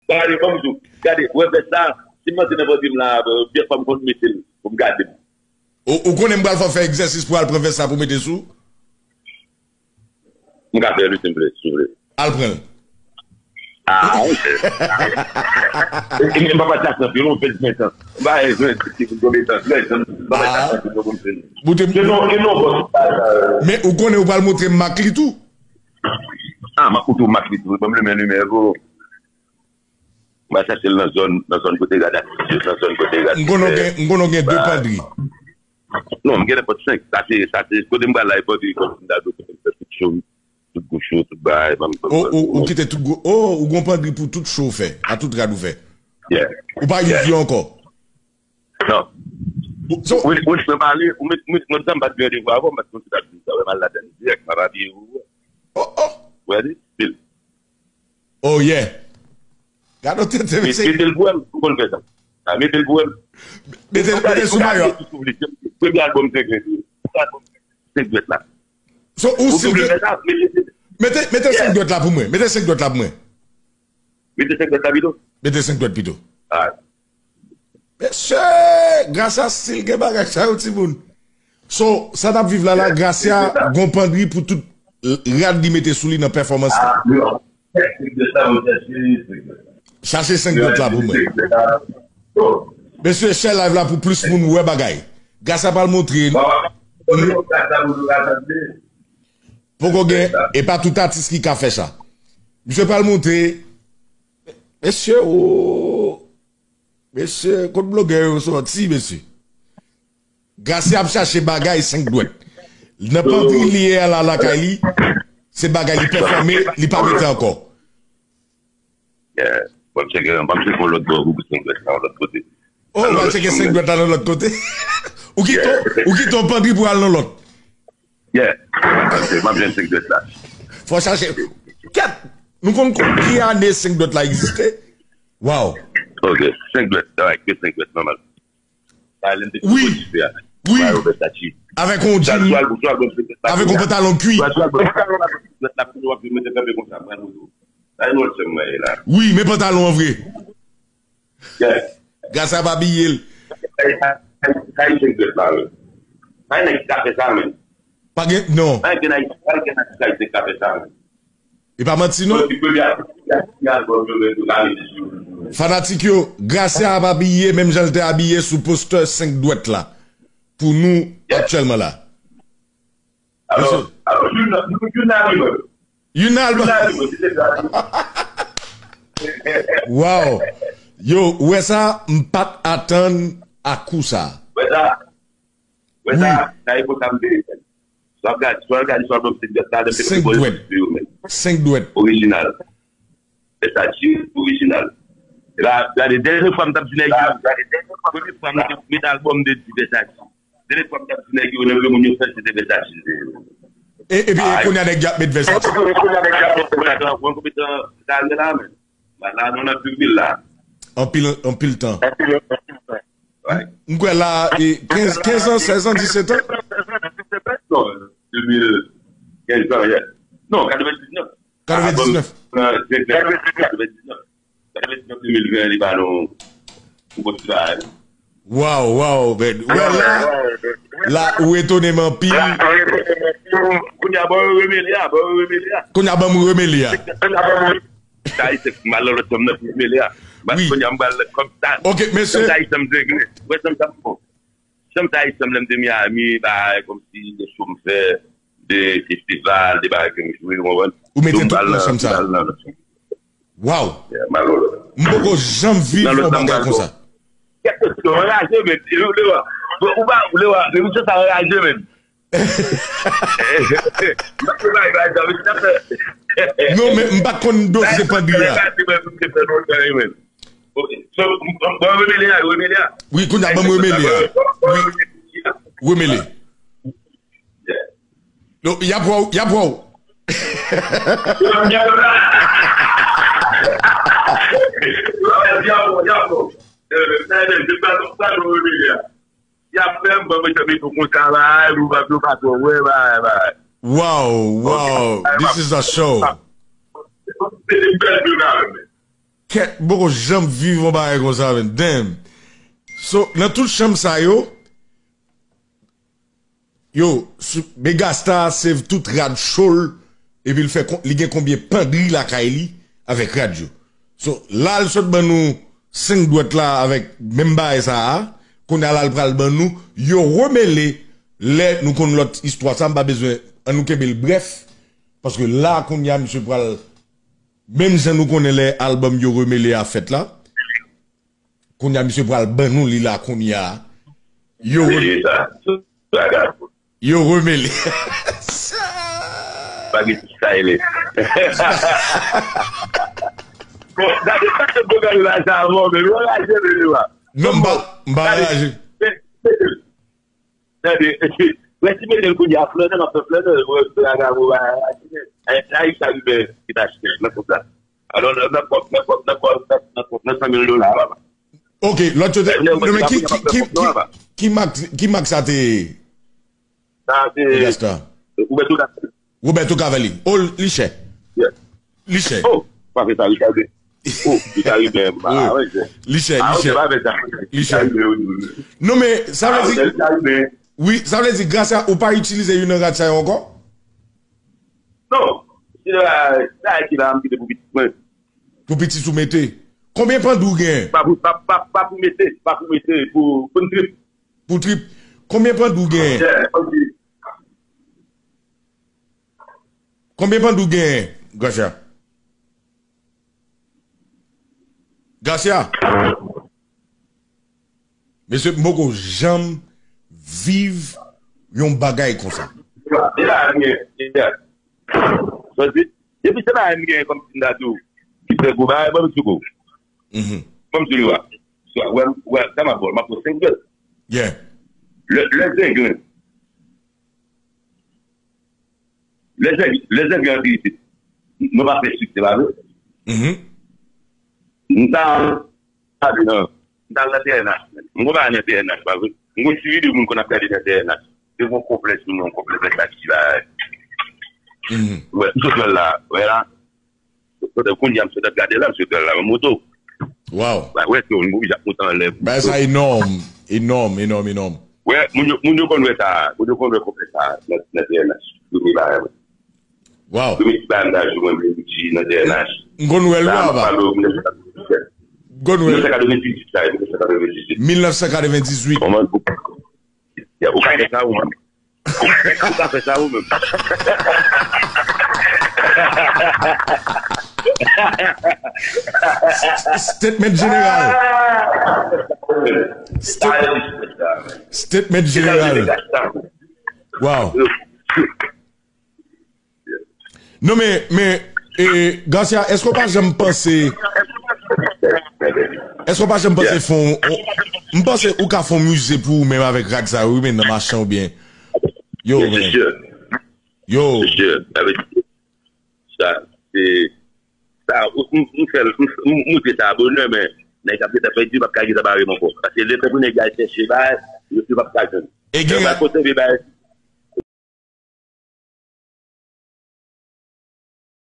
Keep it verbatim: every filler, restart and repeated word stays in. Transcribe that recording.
Gade, ban m di w. Gade, wè vès sa, si m antre nan pandri m la, byen fò m konn mete l pou m gade m. Ou, ou konnen m pral fè w fè egzèsis pou al pran vès sa pou mete sou? M ka fè l, wi, si m vle, si w vle. Al pran l. Ah, ok. E, e, m pa pral chache anpil, yon vès, vès. M pa bezwen ti konbetans, vès, m pa pral chache anpil, non, pou m fè l. Boute m. Se non, e non, bon, se pa sa. Men ou konnen ou pral montre m mak li tou. Ah, m ap montre w mak li tou. Ban m limen limyè pou. M va chache l nan zòn, nan zòn kote rad aktif yo, nan zòn kote rad. M konnen w gen, m konnen w gen de pandri. Non, m gen nenpòt senk. Sa se, sa se, kote m pral la, e pandri, kòm si m ta dwe fè tout cho, tout gwo cho, tout bagay, ban m, ban m, ou, ban m, ou, ou kite tout gwo, oh, ou gon pandri pou tout cho w fè, a tout rad ou fè. Yeah. Ou pa use yo ankò? Non. Ou, so, ou, ou, mwen pale, ou met, ou met, mwen sa m pa t gen randevou avè w, m pa t konn si w t ap di sa, wè, m al ladann dirèk, m ap abiye ou. Oh, oh. Ou wè, di, pil. Oh, yeah. Gade yon tete, mesye. Mete l pou wè m, ou konn fè sa. Ah, mete l pou wè m. Mete l, mete l sou mayo a. Premye albòm Senk Dwèt. Senk Dwèt la. So, ou si w vle fè sa, mete, mete Senk Dwèt la pou mwen. Mete Senk Dwèt la pou mwen. Mete Senk Dwèt la pito. Mete Senk Dwèt pito. Alright. Mesye, Gracia still gen bagay sa yo, timoun. So, sa n ap viv la la, Gracia gon pandri pou tout rad li mete sou li nan pèfòmans li. Chache Senk Dwèt la pou mwen. Mesye, share live la pou plis moun wè bagay. Gracia pral montre. Poko gen, e pa tout atis ki ka fè sa. Misye pral montre. Mesye, o. Mesye, kot blogè yo sòti, mesye? Gracia ap chache bagay Senk Dwèt. Nan pandri li ye a la lakay li, se bagay li pèfòme, li pa mete ankò. Yeah. Bon, m cheke, bon, m cheke yon lòt bò pou Senk Dwèt la, yon lòt kote. Oh, ou al cheke Senk Dwèt la nan lòt kote? Ou kite, ou kite yon pandri pou al nan lòt? Yeah. M ap jwenn Senk Dwèt la. Fò chache. Kèt! Nou konn ki ane Senk Dwèt la egziste? Wow. Ok, Senk Dwèt, alright, ke Senk Dwèt, nòmal. Sa lè m te sou bò dife a. Wi. Avèk yon jean. Avèk yon pantalon kui. Wi, men pantalon an vre. Gracia pa abiye l. Pa gen, non. Pa gen atis ayisyen ki ka fè sa, men. E pa manti, non. Fanatik yo, Gracia ap abiye menm jan l te abiye sou postè Senk Dwèt la. Pou nou, aktyèlman la. Alò, alò, youn, youn, youn nan albòm. Youn nan albòm. Wow. Yo, ou wè sa, m pa t atann a kou sa. Wè sa. Wè sa, sa e konsa m te. Swa gad, swa gad, swa bon, Senk Dwèt la, lè m te konn Senk Dwèt. Senk Dwèt. Orijinal. Versace, orijinal. La, gade, dènye fwa m t ap di nèg yo, premye fwa m te met albòm de di Versace. Dènye fwa m t ap di nèg yo, nèg yo moun yo fè, se te Versace. E, epi, e kounye a nèg yo ap met Versace. Mwen konpetan, mwen konpetan, sa ale la, men. Mwen la, nou nan anpil la. Anpil, anpil tan. M kwè la, e, kenz, kenz an, sèz an, disèt an? Non, de mil kenz an, yeah. Non, katrevendisnèf. Katrevendisnèf. Katrevendisnèf. Katrevendisnèf, de mil ven, li ba nou yon bon ti bagay. Wow, wow, man. Wè la, la, ou etone m anpil. Kounye a, ban yo remele a, ban yo remele a. Kounye a, ban m remele a. Sa, se mal nan lòt chanm nan pou mele a. Wi. Kounye a, m pral kòm sa. Ok, mesye. Sa, se m regle. Wè, sa, sa, bon. Chanm sa, se m lè m te Miami, bagay kòmsi de cho m fè, de festival, de bagay ke m jwe, ou konprann? Ou mete tout nan chanm sa. Waw. Yeah, malere. M poko janm viv yon bagay konsa. Kèk kesyon, anraje, men, ou le wa. Ou pa, ou le wa, men misye sa anraje, men. Non, men m pa t konn dosye pandri a. Ok, so, m, m, ban remele a, remele a. Wi, kounye a, ban m remele a. Wi, remele. Non, y ap wè w, y ap wè w. Y ap fè m ban mwen tanbe tou konsa, bay, nou pa, nou pa twò wè, bay, bay. Wow, wow, this is a show. Kèt, m poko janm viv yon bagay konsa, men. Damn. So, nan tout chanm sa yo, yo, sou, Megastar save tout rad cho l, epi l fè kon-, li gen konbyen pandri lakay li avèk rad yo. So, la l sot ban nou senk dwèt la avèk menm bagay sa a, kounye a la l pral ban nou, yo remele, lè nou konn lòt istwa sa, m pa bezwen, an nou kenbe l brèf, paske la kounye a misye pral, menm jan nou konnen lè album yo remele a fèt la, kounye a misye pral ban nou li la kounye a. Yo re- Yo remele. Pa gen ti style. Bon, gade sa ke gwo gade la sa avò, men yo raje men yo a. Non, m pa, m pa raje. Gade, wè ti mete l kounye a, flanè, m ap fè flanè, wè, fè agamo, ba, a, a, a, sa rive ki ta achte, nan konsa. Alò, nan, nan kòb, nan kòb, nan kòb, nan, nan kòb, nan san mil dola, papa. Ok, lòt yo te, non, men ki, ki, ki, ki, ki mak, ki mak sa te ye? Sa se Megastar. Roberto Cavalli. Roberto Cavalli. Oh, li chè. Yeah. Li chè. Oh, pa fè sa, li chè. Oh, li chè, li chè. Ah, ouais, je- Li chè, ah, li ok, chè. Pa fè sa. Li chè. Non, men, sa vle di, wi, sa vle di, Gracia, ou pa itilize youn nan rad sa yo ankò? Non. Se la, sa ki la, m kite pou pitit mwen. Pou pitit ou mete. Konbyen pandou gen? Pa pou, pa, pa, pa pou mete, pa pou mete, pou, pou n trip. Pou trip. Konbyen pandou gen? Yeah, ok. Konbyen pandou gen, Gracia? Gracia. Mesye, m poko janm viv yon bagay konsa. E la, e la. Sa di, depi se bagay m gen kòm si m ta di w, ki fè gwo bagay, ban m di w. Mhm. Ban m di w, wè, wè, wè, sa m ap fè, m ap fè senk grenn. Yeah. Lè, lè senk grenn. Lè senk, lè senk grenn antre isit. Nou pa fè sik, se pa vre? Mhm. M ta ale nan, m ta al nan T N H. M konn pa nan T N H, pa vre? M konn suivi de moun konn ap gade nan T N H. Se yon konplèks, moun, yon konplèks, sa ki la. Mhm. Wè, m sot la, wè la. Kote kounye a, m sot ap gade la, m sot la, nan moto. Wow. Ba, wè, se yon moun ki ap monte anlè. Ba, sa enòm, enòm, enòm, enòm. Wè, moun yo, moun yo konn wè sa, moun yo konn wè konplèks sa, nan, nan T N H. Yo konn bagay mwen. Wow. Yo met bagay nan jou mwen, mwen di nan T N H. M konn wè l, papa. M konn wè l. Mil nèf san katrevendizuit, sa, mil nèf san katrevendizuit. Mil nèf san katrevendizuit. Kòman, ou ka fè sa, ou menm? Ou ka fè sa, ou menm? Statement jeneral. Stat-, statement jeneral. Wow. Non, men, men, e, Garcia, èske w pa janm panse, èske w pa janm panse fè yon, m panse ou ka fè yon mize pou ou menm avèk rad sa yo, wi, men nan machin oubyen. Yo, men. Yo. Sa, se, sa, m, m fè l, m, m, m montre sa bonè, men nèg ap gentan pèdi, p ap ka gentan bare m ankò. Paske lè tankou nèg yo al chèche bagay, yo di p ap ka jwenn. E gen rad, kote bagay,